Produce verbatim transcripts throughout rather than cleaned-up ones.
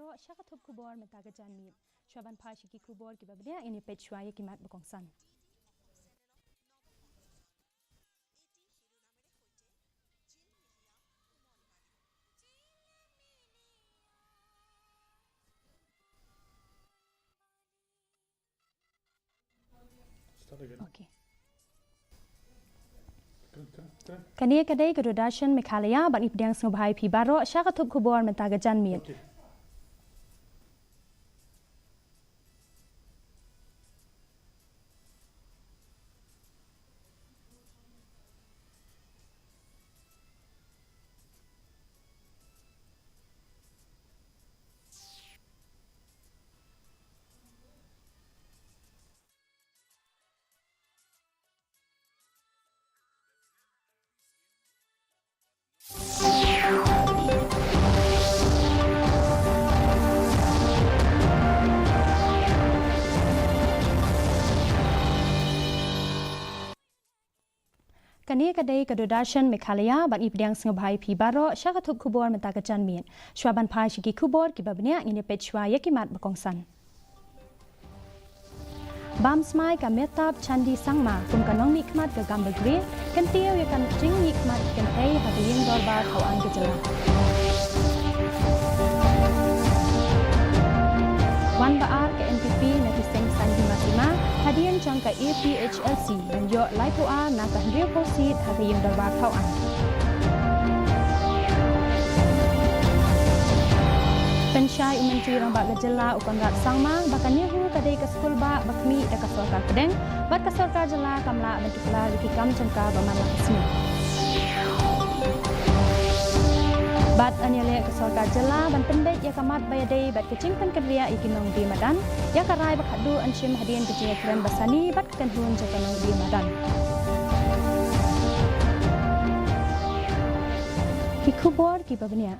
Baroh sha ka thup khubor mynta ka janmiet. Shuwa ban phai sha ki khubor kiba bniah, ngin ïa peit shuwa ïa ki mat ba kongsan. Okay. Kane ka dei ka Doordarshan Meghalaya, bad ngi pdiang sngewbha ïa phi baroh sha ka thup khubor mynta ka janmiet. Kane ka dei ka Doordarshan Meghalaya, bad ngi pdiang sngewbha ïa phi baroh sha ka thup khubor mynta ka janmiet. Shuwa ban phai sha ki khubor kiba bniah, ngin ïa peit shuwa ïa ki mat ba kongsan. Bam smai ka Mehtab Chandee Sangma kum ka nongmihkhmat ka Gambegre, kyntiew ïa ka jingmihkhmat kynthei ha ka ïing dorbar thaw aiñ ka jylla. Wan ba ar ka N P P na ki seng saiñ hima sima hadien jong ka A P H L C ban ïoh laiphew ar na ka hynriewphew seat ha ka ïing dorbar thaw aiñ. Pynshai u Myntri Rangbah ka jylla u Conrad Sangma ba ka NEHU ka dei ka skulbah ba khmih da ka sorkar pdeng, bad ka sorkar jylla kam lah ban tuklar ïa ki kam jong ka ba man la ka sngi. Bad yn ïaleh ka sorkar jylla ban pynbeit ïa ka mat ba ïadei bad ka jingpynkynriah ïa ki nongdie madan, ïa ka rai ba khatduh yn shim hadien ka jingïakren ba sani bad ka kynhun jong ka nongdie madan. Ki khubor kiba bniah.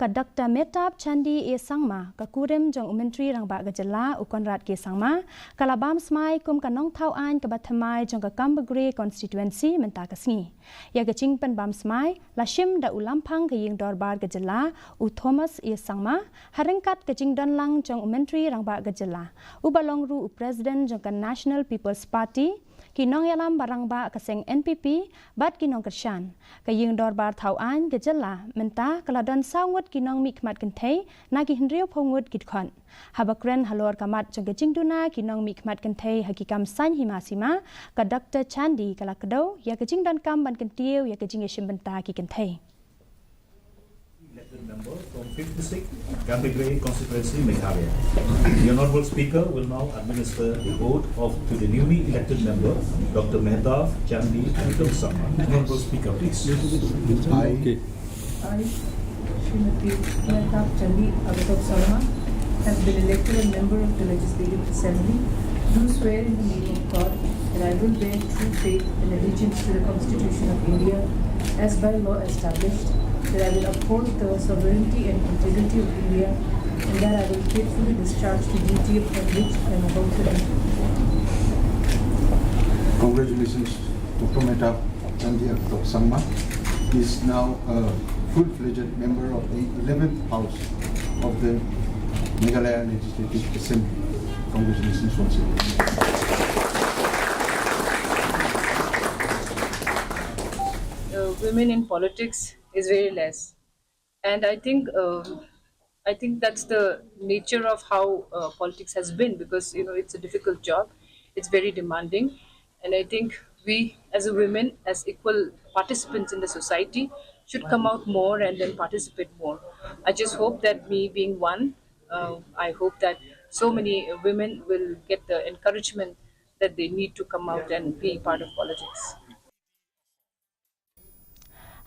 Ka Doktor Mehtab Chandee A Sangma, ka kurim jong u Myntri Rangbah ka jylla u Conrad K Sangma, ka la bam smai kum ka nongthaw aiñ kaba thymmai jong ka Gambegre constituency mynta ka sngi. Ïa ka jingpynbam smai la shim da u Lamphang ka ïing dorbar ka jylla u Thomas A Sangma, ha ryngkat ka jingdon lang jong u Myntri Rangbah ka jylla, uba long ruh u President jong ka National People's Party, ki nongïalam ba rangbah ka seng N P P, bad ki nongkyrshan. Ka ïing dorbar thaw aiñ ka jylla mynta ka la don saw ngut ki nongmihkhmat kynthei na ki hynriewphew ngut ki dkhot. Haba kren halor ka mat jong ka jingduna ki nongmihkhmat kynthei ha ki kam saiñ hima sima, ka Doktor Chandee ka la kdew ïa ka jingdonkam ban kyntiew ïa ka jingïashim bynta ki kynthei. Elected member from fifty-six Gambegre constituency, Meghalaya. The Honorable Speaker will now administer the oath of to the newly elected member, Doctor Mehtab Chandee Amitabh Sangma. Honorable Speaker, please. I, I, Srimati Mehtab Chandee Amitabh Sangma, have been elected a member of the Legislative Assembly, do swear in the name of God that I will bear true faith and allegiance to the Constitution of India as by law established, that I will uphold the sovereignty and integrity of India, and that I will faithfully discharge the duty upon which I am about to enter. Congratulations, Doctor Mehtab Chandee Amitabh Sangma is now a full-fledged member of the eleventh House of the Meghalaya Legislative Assembly. Congratulations once again. Uh, women in politics is very less. And I think, um, I think that's the nature of how, uh, politics has been, because, you know, it's a difficult job, it's very demanding, and I think we, as a women, as equal participants in the society, should come out more and then participate more. I just hope that me being one, uh, I hope that so many women will get the encouragement that they need to come out and be part of politics.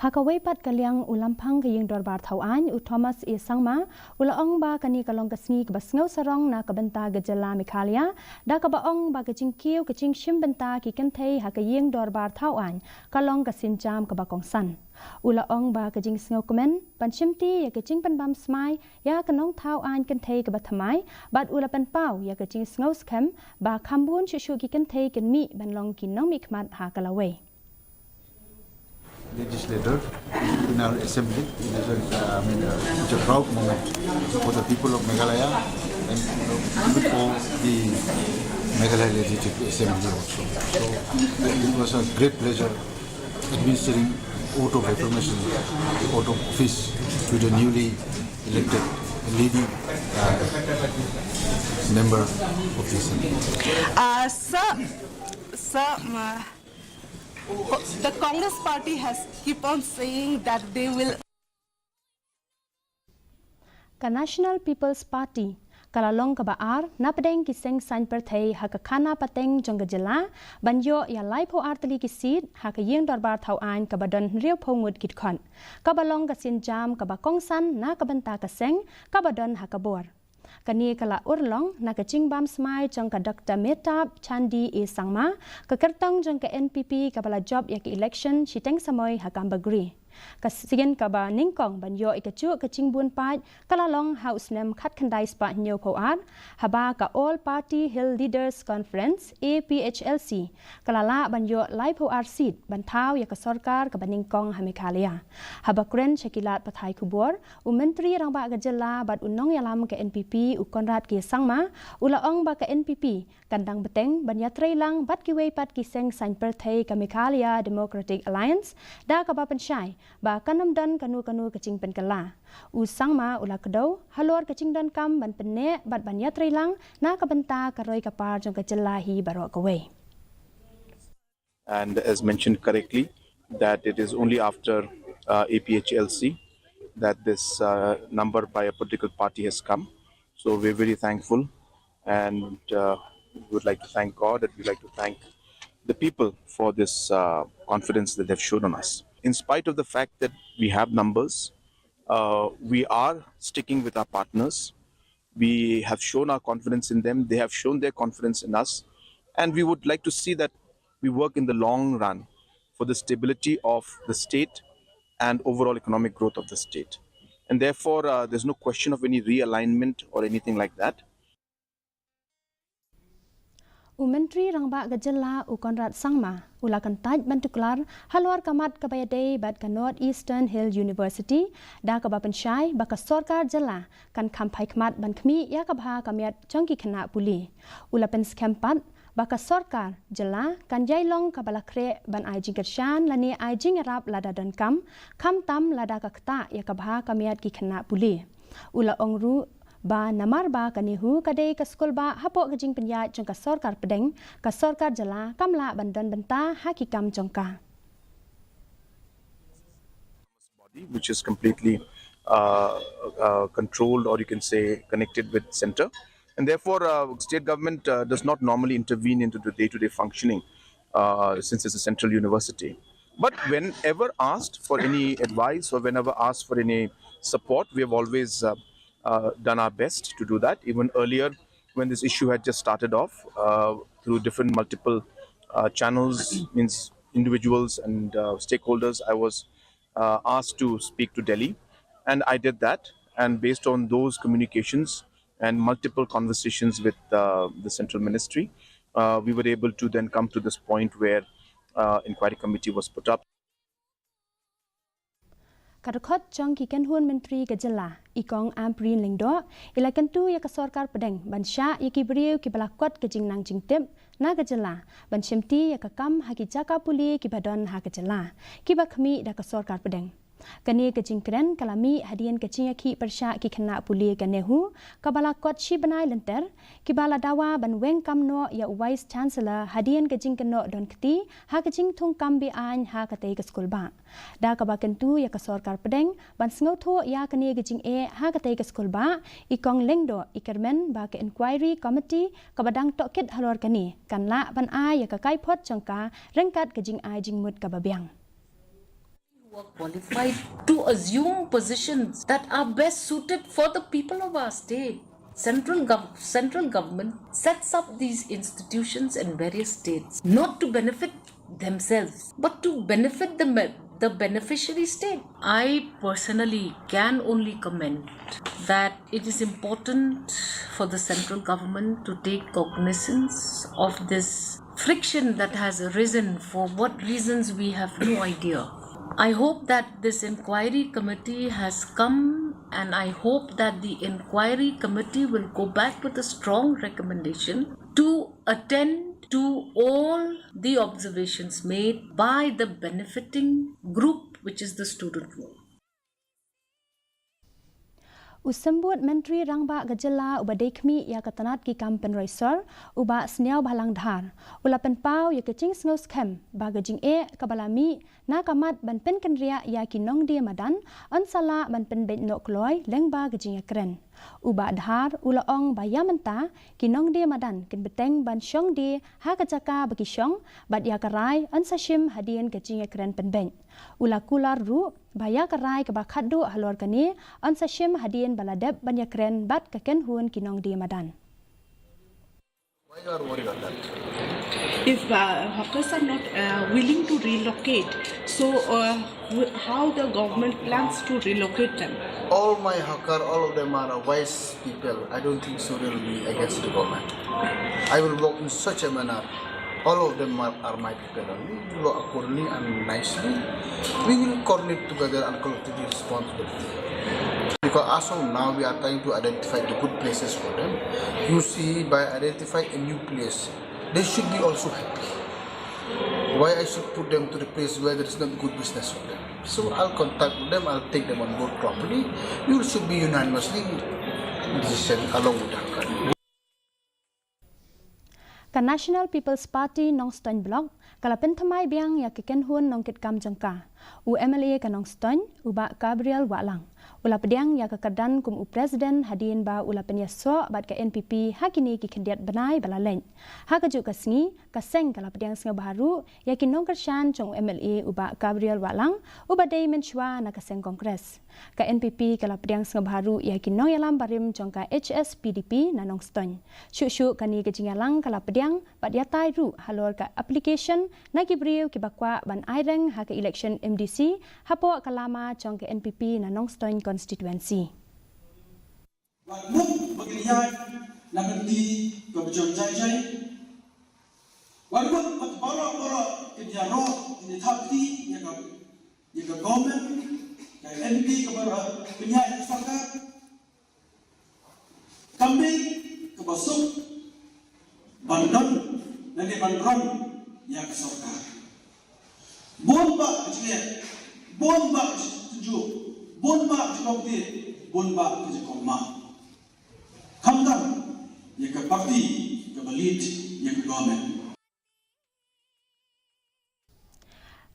Ha kawei pat ka liang, u Lamphang ka ïing dorbar thaw aiñ u Thomas A Sangma u la ong ba kane ka long ka sngi kaba sngewsarong na ka bynta ka jylla Meghalaya, da kaba ong ba ka jingkiew ka jingshim bynta ki kynthei ha ka ïing dorbar thaw aiñ ka long ka sienjam kaba kongsan. U la ong ba ka jingsngewkmen ban shimti ïa ka jingpynbam smai ïa ka nongthaw aiñ kynthei kaba thymmai, bad u la pynpaw ïa ka jingsngewskhem ba kham bun shuh shuh ki kynthei kin mih ban long ki nongmihkhmat ha ka lawei. Legislator in our assembly. It is a, uh, I mean, uh, it's a proud moment for the people of Meghalaya and, you know, even for the Meghalaya Legislative Assembly also. So, uh, it was a great pleasure administering oath of affirmation, the oath of office to the newly elected lady, uh, member of the assembly. Uh, sir, sir, uh, the Congress party has keep on saying that they will Ka National People's Party ka la long kaba ar napdeng ki seng saiñ pyrthei ha ka khana pateng jong ka jylla ban ïoh ïa laiphew ar tylli ki seat ha ka ïing dorbar thaw aiñ kaba don hynriewphew ngut ki dkhot, kaba long ka sienjam kaba kongsan na ka bynta ka seng kaba don ha ka bor. Kane ka la urlong na ka jingbam smai jong ka Doctor Mehtab Chandee A Sangma, ka kyrtong jong ka N P P kaba la jop ïa ka election shiteng samoi ha Gambegre. Ka sien kaba nyngkong ban ïoh ïa kajuh ka jingbun paid ka la long ha u snem khatkhyndai spah hynñiewphew ar, haba ka All Party Hill Leaders Conference, A P H L C, ka la lah ban ïoh laiphew ar seat ban thaw ïa ka sorkar kaba nyngkong ha Meghalaya. Haba kren sha ki lad pathai khubor, u Myntri Rangbah ka jylla bad u nongïalam ka N P P, u Conrad K Sangma, u la ong ba ka N P P kan dang bteng ban ïatreilang bad kiwei pat ki seng saiñ pyrthei ka Meghalaya Democratic Alliance da kaba pynshai ba kan ym don kano kano ka jingpynkylla. U Sangma u la kdew halor ka jingdonkam ban pynneh bad ban ïatreilang na ka bynta ka roi ka par jong ka jylla hi baroh kawei. And as mentioned correctly, that it is only after uh, A P H L C that this uh, number by a political party has come. So we're very thankful, and uh, we would like to thank God, and we'd like to thank the people for this uh, confidence that they've shown on us. In spite of the fact that we have numbers, uh, we are sticking with our partners. We have shown our confidence in them. They have shown their confidence in us. And we would like to see that we work in the long run for the stability of the state and overall economic growth of the state. And therefore, uh, there's no question of any realignment or anything like that. U Myntri Rangbah ka Jylla u Conrad Sangma u la kyntait ban tuklar halor ka mat kaba ïadei bad ka North Eastern Hill University da kaba pynshai ba ka sorkar jylla kan kham phai khmat ban khmih ïa ka bha ka miat jong ki khynnah pule. U la pynskhem pat ba ka sorkar jylla kan ïai long kaba la khreh ban ai jingkyrshan lane ai jingïarap lada donkam, khamtam lada ka ktah ïa ka bha ka miat ki khynnah pule. U la ong ruh ba namar ba ka NEHU ka dei ka skulbah hapoh ka jingpynïaid jong ka sorkar pdeng, ka sorkar jylla kam lah ban don bynta ha ki kam jong ka. Body, which is completely uh, uh, controlled, or you can say connected with center. And therefore, uh, state government uh, does not normally intervene into the day-to-day functioning uh, since it's a central university. But whenever asked for any advice or whenever asked for any support, we have always uh, uh, done our best to do that. Even earlier, when this issue had just started off, uh, through different multiple uh, channels, means individuals and uh, stakeholders, I was uh, asked to speak to Delhi, and I did that. And based on those communications and multiple conversations with uh, the central ministry, uh, we were able to then come to this point where uh, inquiry committee was put up. Ka dkhot jong ki kynhun myntri ka jylla, i Kong Ampareen Lyngdoh, i la kyntu ïa ka sorkar pdeng ban shah ïa ki briew kiba la kot ka jingnang jingtip na ka jylla ban shimti ïa ka kam ha ki jaka pule kiba don ha ka jylla, kiba khmih da ka sorkar pdeng. Kane ka jingkren ka la mih hadien ka jingïakhih pyrshah ki khynnah pule ka NEHU kaba la kot shi bnai lynter, kiba la dawa ban weng kam noh ïa u Vice Chancellor hadien ka jingkynnoh don kti ha ka jingthung kam be-aiñ ha katei ka skulbah. Da kaba kyntu ïa ka sorkar pdeng ban sngewthuh ïa kane ka jingeh ha katei ka skulbah, i Kong Lyngdoh i kyrmen ba ka inquiry committee kaba dang tohkit halor kane kan lah ban ai ïa ka kaiphod jong ka ryngkat ka jingai jingmut kaba biang. Who are qualified to assume positions that are best suited for the people of our state. Central, gov- central government sets up these institutions in various states not to benefit themselves but to benefit the, me- the beneficiary state. I personally can only comment that it is important for the central government to take cognizance of this friction that has arisen for what reasons we have no idea. I hope that this inquiry committee has come, and I hope that the inquiry committee will go back with a strong recommendation to attend to all the observations made by the benefiting group, which is the student world. U Symbud Myntri Rangbah ka jylla uba dei khmih ïa ka tnat ki kam pynroi sor, u Bah Sniawbhalang Dhar, u la pynpaw ïa ka jingsngewskhem ba ka jingeh kaba la mih na ka mat ban pynkynriah ïa ki nongdie madan yn sa lah ban pynbeit noh kloi lyngba ka jingïakren. U Bah Dhar u la ong ba ïa mynta ki nongdie madan kin bteng ban shong die ha ka jaka ba ki shong, bad ïa ka rai yn sa shim hadien ka jingïakren pynbeit. U la kular ruh ba ïa ka rai kaba khatduh halor kane yn sa shim hadien ba la dep ban ïakren bad ka kynhun ki nongdie madan. Why you are worried on that? If uh, hawkers are not uh, willing to relocate, so uh, wh- how the government plans to relocate them? All my hawker, all of them are wise people. I don't think so they'll be against the government. I will work in such a manner. All of them are, are my people. We will work accordingly and nicely. We will coordinate together and collectively responsibility. Because as of now, we are trying to identify the good places for them. You see, by identify a new place, they should be also happy. Why I should put them to the place where there is not good business for them? So I'll contact them, I'll take them on board properly. We should be unanimously decision along with the hawker. Ka National People's Party Nongstoiñ Block ka la pynthymmai biang ïa ka kynhun nongkitkam jong ka, u M L A ka Nongstoiñ, u Bah Gabriel Wahlang. U la pdiang ïa ka kyrdan kum u President hadien ba u la pynïasoh bad ka N P P ha kine ki khyndiat bnai ba la leit. Ha kajuh ka sngi, ka seng ka la pdiang sngewbha ruh ïa ki nongkyrshan jong u M L A u Bah Gabriel Wahlang, uba dei mynshuwa na ka seng Congress. Ka N P P ka la pdiang sngewbha ruh ïa ki nongïalam barim jong ka H S P D P na Nongstoiñ. Shuh shuh kane ka jingïalang ka la pdiang bad ïatai ruh halor ka application na ki briew kiba kwah ban aireng ha ka election M D C hapoh ka lama jong ka N P P na Nongstoiñ constituency. Wat mut ba kin ïaid na ka kti kaba jong jai jai. Wat mut ba baroh baroh kin ïaroh, kin ïathap kti ïa ka, ïa ka government, ka M P kaba la pynïaid sorkar. Kam dei kaba suk ban don lane ban rong ïa ka sorkar. Bun bah ka jingeh, bun bah ka jingtynjuh, bun bah ka jingkordit, bun bah ka jingkordit. Khamtam ïa ka party kaba lead ïa ka government.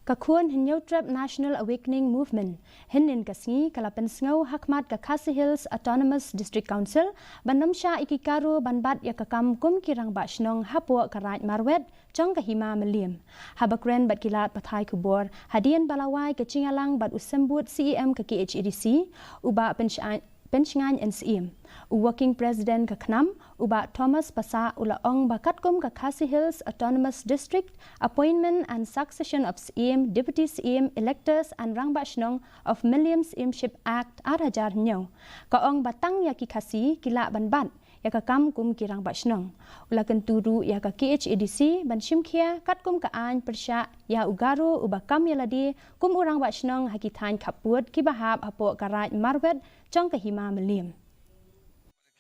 Ka Khun Hynñiewtrep National Awakening Movement hynnin ka sngi ka la pynsngew ha khmat ka Khasi Hills Autonomous District Council ban nym shah ïa ki Garo ban bat ïa ka kam kum ki rangbah shnong hapoh ka Raid Marwet jong ka Hima Mylliem. Haba kren bad ki lad pathai khubor hadien ba la wai ka jingïalang bad u Symbud C E M ka K H A D C, u Bah Pynshngaiñ Pynshngaiñ N Syiem, u Working President ka KHNAM, u Bah Thomas Passah, u la ong ba katkum ka Khasi Hills Autonomous District Appointment and Succession of Syiem, Deputy Syiem, Electors and Rangbah Shnong of Mylliem Syiemship Act ar hajar hynñiew, ka ong ba tang ïa ki Khasi ki lah ban bat ïa ka kam kum ki rangbah shnong. U la kyntu ruh ïa ka K H A D C ban shim khia katkum ka aiñ pyrshah ïa u Garo uba kam ïa lade kum u rangbah shnong ha ki thaiñ khappud kiba hap hapoh ka Raid Marwet jong ka Hima Mylliem.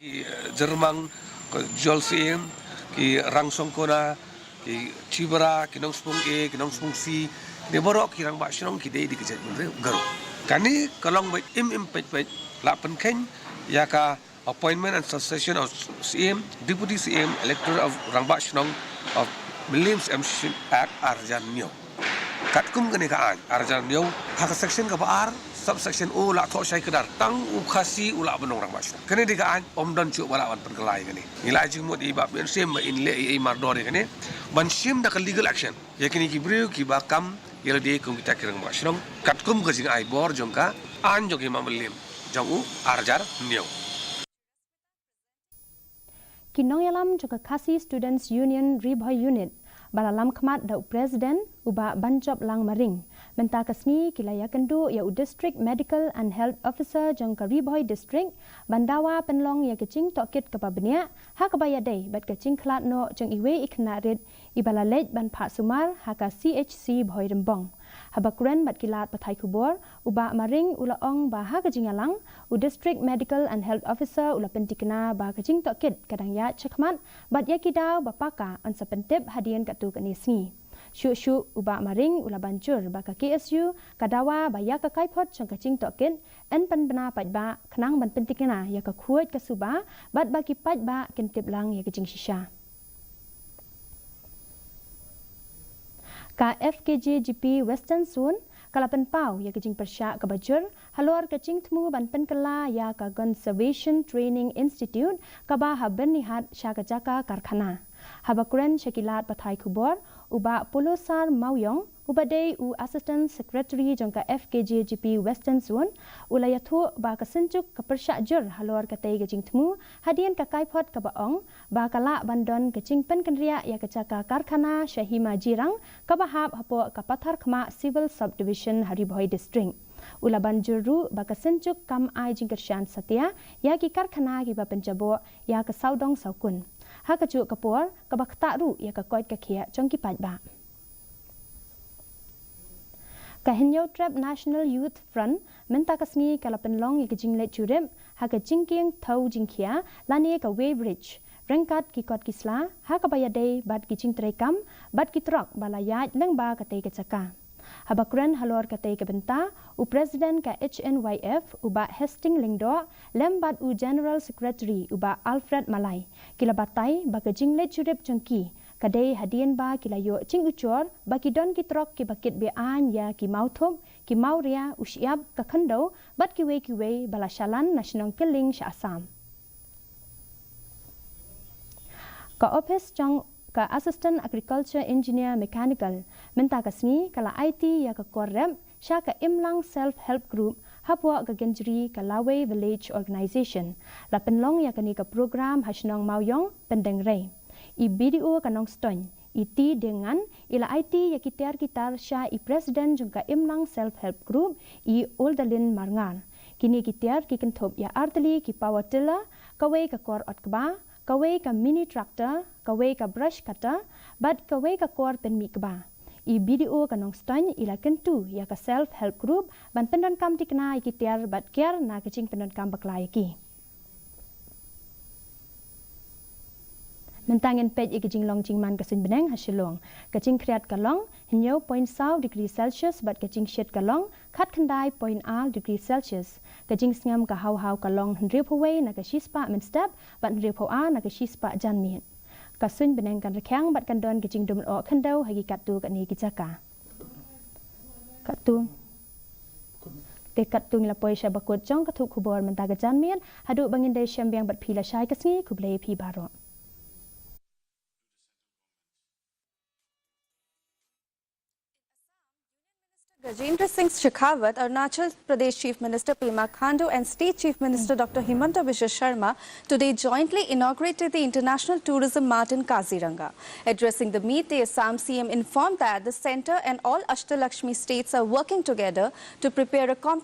Ki, eh, Jyrmang, ki Jolsiem, ki Rangsongkona, ki Chibra, ki Nongspung A, ki Nongspung C, kine baroh ki rangbah shnong ki dei da ka jaitbynriew Garo. Kane ka long ba im im peit peit, la pynkheiñ ïa ka Appointment and Succession of Syiem, Deputy Syiem, Elector of Rangbah Shnong of Mylliem Syiemship Act ar hajar hynñiew. Katkum kane ka aiñ ar hajar hynñiew, ha ka section kaba ar, subsection O, la thoh shai kdar tang u Khasi u lah ban long rangbah shnong. Kane dei ka aiñ, ym don shuh ba lah ban pynkylla ïa kane. Ngi la ai jingmut ïa i Bah Mynsiem ba in leh ei ei mardor ïa kane ban shim da ka legal action ïa kine ki briew kiba kam ïa lade kum kita ki rangbah shnong katkum ka jingai bor jong ka aiñ jong ka Hima Mylliem jong u ar hajar hynñiew. Ki nongïalam jong ka Khasi Students Union Ri Bhoi Unit, ba la lam khmat da u President, u Bah Banjoplang Maring, mynta ka sngi ki la ïakynduh ïa u District Medical and Health Officer jong ka Ri Bhoi District ban dawa pynlong ïa ka jingtohkit kaba bniah ha kaba ïadei bad ka jingkhlad noh jong iwei i khynnah rit iba la leit ban phah sumar ha ka C H C Bhoirymbong. Haba kren bad ki lad pathai khubor, u Bah Maring u la ong ba ha ka jingïalang, u District Medical and Health Officer u la pyntikna ba ka jingtohkit ka dang ïaid shakhmat, bad ïa ki daw ba paka yn sa pyntip hadien katto katne sngi. Shuh shuh u Bah Maring u la ban jur ba ka K S U ka dawa ba ïa ka kaiphod jong ka jingtohkit yn pynbna paidbah khnang ban pyntikna ïa ka khuid ka suba, bad ba ki paidbah kin tip lang ïa ka jingshisha. Ka F K J G P Western Zone ka la pynpaw ïa ka jingpyrshah kaba jur halor ka jingthmu ban pynkylla ïa ka Conservation Training Institute kaba ha Byrnihat sha ka jaka karkhana. Haba kren sha ki lad pathai khubor, u Bah Polosar Mawiong, uba dei u Assistant Secretary jong ka F K J G P Western Zone, u la ïathuh ba ka synjuk ka pyrshah jur halor katei ka jingthmu hadien ka kaiphod kaba ong ba ka lah ban don ka jingpynkynriah ïa ka jaka karkhana sha hima jirang kaba hap hapoh ka Patharkhmah Civil Subdivision ha Ri Bhoi District. U la ban jur ruh ba ka synjuk kam ai jingkyrshan satia ïa ki karkhana kiba pynjaboh ïa ka sawdong sawkun. Ha kajuh ka por kaba ktah ruh ïa ka koit ka khiah jong ki paidbah. Ka Hynñiewtrep National Youth Front mynta ka sngi ka la pynlong ïa ka jingleit jurip ha ka jingkieng thew jingkhia lane ka weighbridge ryngkat ki kot ki sla ha kaba ïadei bad ki jingtreikam bad ki trok ba la ïaid lyngba katei ka jaka. Haba kren halor katei ka bynta, u President ka H N Y F u Bah Hastings Lyngdoh lem bad u General Secretary u Bah Alfred Malai ki la batai ba ka jingleit jurip jong ki ka dei hadien ba ki la ïoh jingujor ba ki don ki trok kiba kit be-aiñ ïa ki mawthup, ki mawria, u shyiap, ka khyndew bad kiwei kiwei ba la shalan na shnong Killing sha Assam. Ka ophis jong ka Assistant Agriculture Engineer Mechanical mynta ka sngi ka la aiti ïa ka kor rep sha ka Imlang Self Help Group hapoh ka kynjri ka Lawei Village Organization. La pynlong ïa kane ka program ha shnong Mawiong, Pyndengrei. I B D O ka Nongstoiñ, i T Diengngan, i la aiti ïa ki tiar ki tar sha i President jong ka Imlang Self Help Group, i Oldalin Marngar. Kine ki tiar ki kynthup ïa artylli ki power tiller, kawei ka kor ot kba, kawei ka mini tractor, kawei ka brush cutter bad kawei ka kor pynmih kba. I B D O ka Nongstoiñ i la kyntu ïa ka Self Help Group ban pyndonkam thikna ïa ki tiar bad kiar na ka jingpyndonkam bakla ïa ki. Mynta ngin peit ïa ka jinglong jingman ka suiñ bneng ha Shillong. Ka jingkhriat ka long hynñiew point saw degree Celsius bad ka jingshit ka long khatkhyndai point ar degree Celsius. Ka jingsngem ka haw haw ka long hynriewphew wei na ka shispah mynstep bad hynriewphew ar na ka shispah janmiet. Ka suiñ bneng kan rkhiang bad kan don ka jingdum lyoh khyndew ha ki katto katne ki jaka. Katto. Te katto ngi la poi sha ba kut jong ka thup khubor mynta ka janmiet, haduh ba ngin da ïashem biang bad phi lashai ka sngi, khublei phi baroh. Gajendra Singh Shekhawat, Arunachal Pradesh Chief Minister Pema Khandu and State Chief Minister Doctor Himanta Biswa Sharma today jointly inaugurated the International Tourism Mart in Kaziranga. Addressing the meet, the Assam C M informed that the centre and all Ashtalakshmi states are working together to prepare a comprehensive